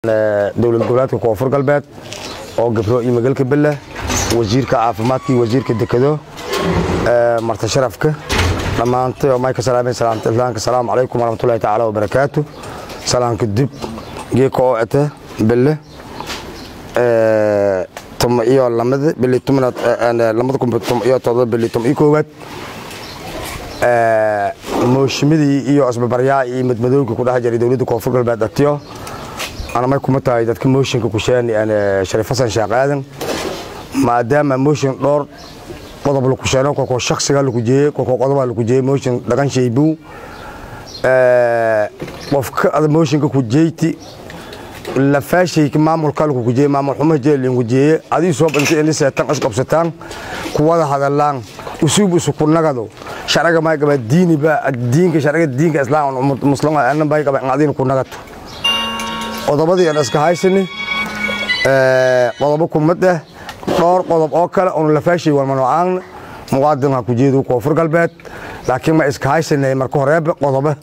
Dowlad goboleedka Koonfur Galbeed oo gabro iyo magaalka Bella, wasiirka caafimaadka iyo wasiirka dekado, marti sharafka dhammaantay oo mayka salaamay salaamta islaamka, asalaamu calaykum waraxmatullahi tacaala wabarakaatu. Salaamka dib, geeka oo ete Belle 12 bili 10aad 2017, bili 11aad, mooshimadii iyo isbabaryaa iyo madmadowga ku dhex jiray dowladda Koonfur Galbeed dhatiyo, ana may kuma tahay dadka mooshinka ku sheeni Shariif Xasan Sheekh Aadan, maadaama mooshin dhowr qodob lagu sheeno, kolkoo shakhsiga lagu jeeyey, kolkoo qodoba lagu jeeyey. Mooshin dhaqan shaybow, qofka ada mooshinka ku jeeyti lafaashayka maamulka lagu kujeeye, maamul xumo jeel lagu jeeye, adii soo bantay in seetan isqabsataan kuwada hadalaan usuub isu ku nagado. Sharciga may qaba diini ba diinka, sharciga diinka islaam muslim ana bay qaba adiin ku nagato. Qodobadii aan iska haysani qodobo kumad ah, dhowr qodob oo kale oon lafaashay war manocaan muwaadinka ku jeedo Koonfur Galbeed, laakiin ma iska haysanay marka horeeba qodobo.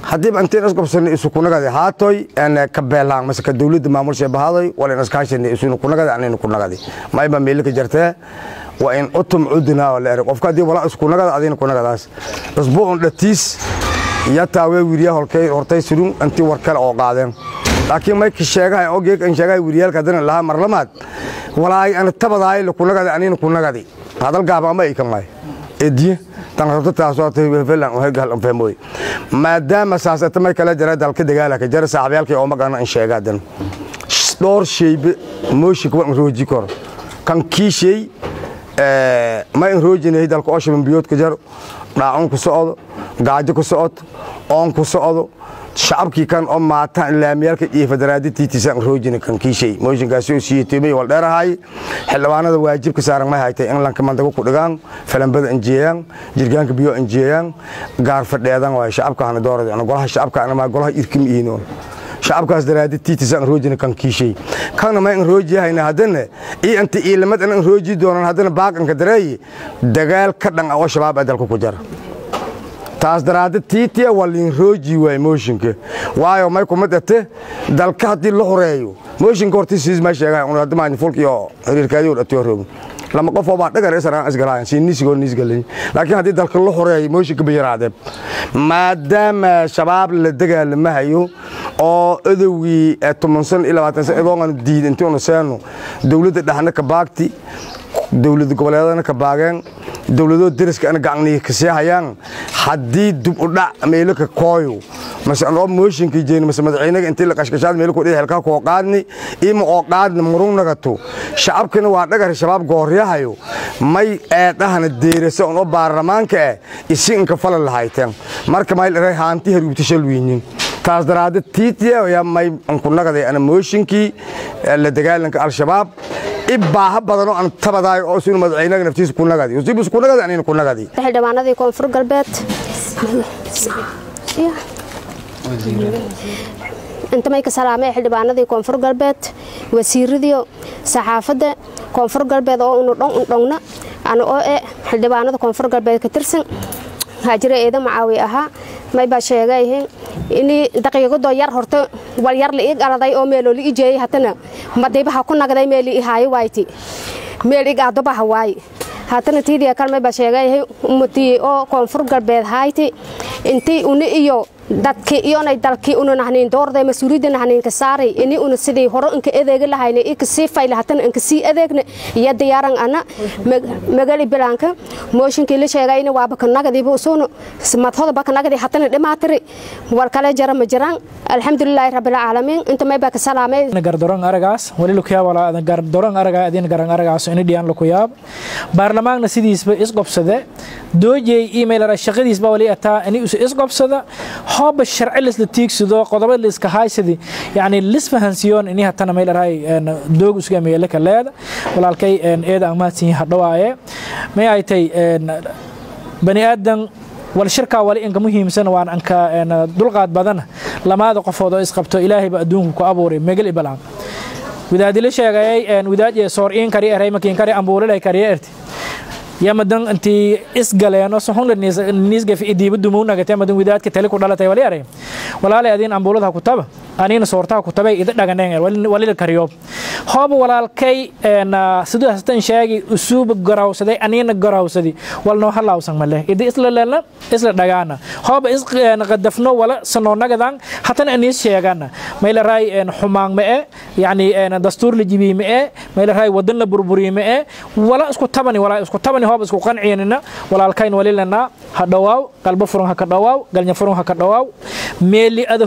Haddiiba inteen isqabsanay isu kunagadi haatoy ka beelaan mase ka dowladda maamulsha bahaday wala iska haysanay isu kunagadi anayna kunagadi mayba meelka jartee waa in utum cudina la eray. Qofka haddii wala isku nagada adina kunagadaas usbuucun dhatiis iyo taawee wiriya holkay hortay surun intii war kale oo qaadeen, laakiin may ka sheegahay oo geeg in sheegahay wiriyaalka hadana lahaa marlamaad walaay ana tabadaay la kunagadi anina kunagadi hadal gaaba ama ay kamay ediye tan rabta taasoo tay felan oo gal fahmoy, maadaama saasata may kala jara dalka dagaalka jara saaxiibyaalkay oo magana in sheegaadan dhowr shaybe mooshinka waa in rooji kor kan kii shay ma in roojinay dalka oo shaban biyood ka jaro, dhaacun ku socdo, gaajo ku socoto, oon ku socdo, shacabkii kan oo maataan laamiyaalka iyo federaadi tiitiisa roojina kan kii shay mooshinkaasi oo siiyay wal dheerahay. Xildhibaanada waajibka saaran ma haytay in lanka mandago ku dhigaan, falambada injiyaan, jirgaanka biyo injiyaan, gaar fadheedan waay shacabka hana doorada ana golaha shacabka ana ma golaha irkim iinoon shacabkaas daraadi tiitiisa roojina kan kii shay kana ma in roojiyahayna haddana iyo inta iilamad in rooji doonaan haddana baaqanka dareeyi dagaal ka dhan oo shabaab ee dalka ku jara. Taas daraadde tiitiya waa liin rooji waay mooshinka, waayo may kuma dhate dalka haddii la horeeyo mooshinka hortiisiis ma sheegahay un hadda maalin fulk iyo xiriirkaadii dhatiyo roog lama qof oo baa dhagar isaraan isgalaayan si nisigoo nisgalay, laakiin haddii dalka la horeeyo mooshinka bayaraadee, maadaama shabaab la dagaalamahayo oo odowgii 10 san iyo 20 san idoon diid intii unu seeno dowladda dhexna ka baagti, dowlad goboleedana ka baageen, dowladoo deriska ana gacniga ka sii hayaan, haddii dib u dhac meelo ka kooyo mase anoo mooshinkii jeeni mase madaxweynaga intii la qashqashaad meelo ku dhihi halkaa koo qaadni ima oo qaadni murung nagato, shacabkina waa dhagar shabaab gooryahayo may eedhahana deerasa oo baarlamaanka isi inka falan lahayteen marka may dharay haanti haruubta shalwiinin. Taas daraadde tiitiya yaa may anku nagaday ana mooshinkii la dagaalanka al-shabaab i baaha badan oo aan tabadaay oo sunu madaxweynaga naftiisa ku nagadi usiibus ku nagadi anina ku nagadi. Xildhibaanadii Koonfur Galbeed inta may ka salaamay, xildhibaanadii Koonfur Galbeed, wasiiradii, saxaafadda Koonfur Galbeed oo unu dhon dhongna, ana oo xildhibaanada Koonfur Galbeed ka tirsan Haajire Eeda Macaawi ahaa, may baa sheegay ini daqiiqado yar horta wal yar la ii qaladay oo meelo la ii jeeyay, hatana madiibaha ku nagday meel ii haayo wayti meel ii qaado baha waay. Haatana tiidii kale may baa sheegay ummatii oo Koonfur Galbeed hayti intii uni iyo dadkii iyonay dalkii una nahniin doorday mas-uuliyadda nahniinka saaray ini una sidii hore inka adeegi lahayna ika sii fayla hatana inka sii adeegna iyo diyaaran ana magali bilaanka. Mooshinkii la sheegayna waaba ka nagadiiba usuuna madhoda ba ka nagadi hatana dhimaatiri war kale jara ma jiraan. Alxamdulilaahi rabbil caalamiin, inta may baa ka salaamay. Gardaron aragaas wali lukuyaab wala gardaron aragaa adin garan aragaas ini dhiyaan lukuyaab baarlamaanna sidiisba isqobsade doojey email ara shaqadiisba wali ataa ini isqobsada hooba sharci lisla tiigsado qodobo la iska haysadi yani lisfahansiyoon ini hatana meel araay doog usga meelo ka leeda. Walaalkay eeda aan mahadsan yahay hadhawaaye may ay tay bani aadan wal shirka wali inka muhiimsan waan anka dulqaad badan lamaada qofood oo isqabto Ilaahayba adduunku ku abuuray megal ibalaan wadaadila sheegay wadaad ee soor in kari eray makiin kari ambuulay kari erti. Yamadan intii isgaleeno soxon nisgafi idiiba dumuunagate madan widaadka tali ku dhalatay wali aray walaalay adiin ambuulada ku taba aniina soortaha ku tabay ida dhaganeen wali la kariyo hooba walaalkay siduu hastan sheegi usuub garawsaday aniina garawsadi walnoo halaawsan male ida isla leelna isla dhagaana hooba is qadafno wala sanoonagadan hatana aniis sheegana mayla raay xumaan ma e yani dastuur la jibiy ma e mayla raay wadan la burburiy ma e wala isku tabani wala isku tabani hooba isku qanciyanina walaalkayn wali lana ha dhawaaw qalbo furan ha ka dhawaaw galnya furan ha ka dhawaaw meeli ada.